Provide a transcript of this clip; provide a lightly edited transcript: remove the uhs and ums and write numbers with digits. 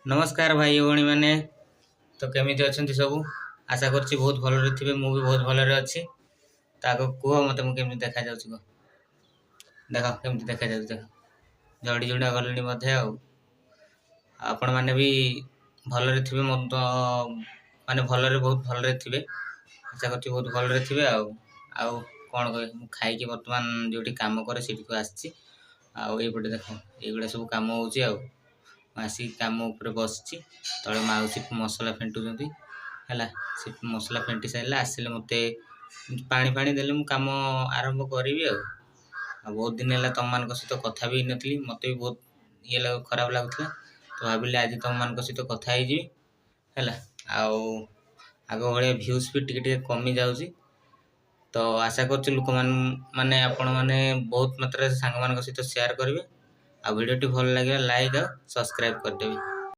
ନମସ୍କାର ଭାଇ ଭଉଣୀମାନେ। ତ କେମିତି ଅଛନ୍ତି ସବୁ? ଆଶା କରୁଛି ବହୁତ ଭଲରେ ଥିବେ। ମୁଁ ବି ବହୁତ ଭଲରେ ଅଛି। ତ ଆଗ କୁହ ମୋତେ, ମୁଁ କେମିତି ଦେଖାଯାଉଛି କୁହ। ଦେଖ କେମିତି ଦେଖାଯାଉଛି ଦେଖ। ଝଡ଼ି ଝୁଡ଼ା ଗଲେଣି ବୋଧେ। ଆଉ ଆପଣମାନେ ବି ଭଲରେ ଥିବେ, ମୁଁ ତ ମାନେ ଭଲରେ, ବହୁତ ଭଲରେ ଥିବେ। ଆଶା କରୁଛି ବହୁତ ଭଲରେ ଥିବେ। ଆଉ ଆଉ କ'ଣ କହିବି? ମୁଁ ଖାଇକି ବର୍ତ୍ତମାନ ଯେଉଁଠି କାମ କରେ ସେଇଠିକୁ ଆସିଛି। ଆଉ ଏଇପଟେ ଦେଖ, ଏଇଗୁଡ଼ା ସବୁ କାମ ହେଉଛି। ଆଉ ମୁଁ ଆସିକି କାମ ଉପରେ ବସିଛି। ତଳେ ମାଉସୀ ମସଲା ଫେଣ୍ଟୁଛନ୍ତି। ହେଲା, ସେ ମସଲା ଫେଣ୍ଟି ସାରିଲେ, ଆସିଲେ ମୋତେ ପାଣି ଫାଣି ଦେଲେ ମୁଁ କାମ ଆରମ୍ଭ କରିବି। ଆଉ ଆଉ ବହୁତ ଦିନ ହେଲା ତୁମମାନଙ୍କ ସହିତ କଥା ବି ହେଇନଥିଲି। ମୋତେ ବି ବହୁତ ଇଏ ଖରାପ ଲାଗୁଥିଲା। ତ ଭାବିଲି ଆଜି ତୁମମାନଙ୍କ ସହିତ କଥା ହେଇଯିବି। ହେଲା, ଆଉ ଆଗ ଭଳିଆ ଭ୍ୟୁଜ୍ ବି ଟିକେ ଟିକେ କମି ଯାଉଛି। ତ ଆଶା କରୁଛି ଲୋକମାନେ, ମାନେ ଆପଣମାନେ ବହୁତ ମାତ୍ରାରେ ସାଙ୍ଗମାନଙ୍କ ସହିତ ସେୟାର କରିବେ। ଆଉ ଭିଡ଼ିଓଟି ଭଲ ଲାଗିଲା, ଲାଇକ୍ ଆଉ ସବସ୍କ୍ରାଇବ୍ କରିଦେବେ।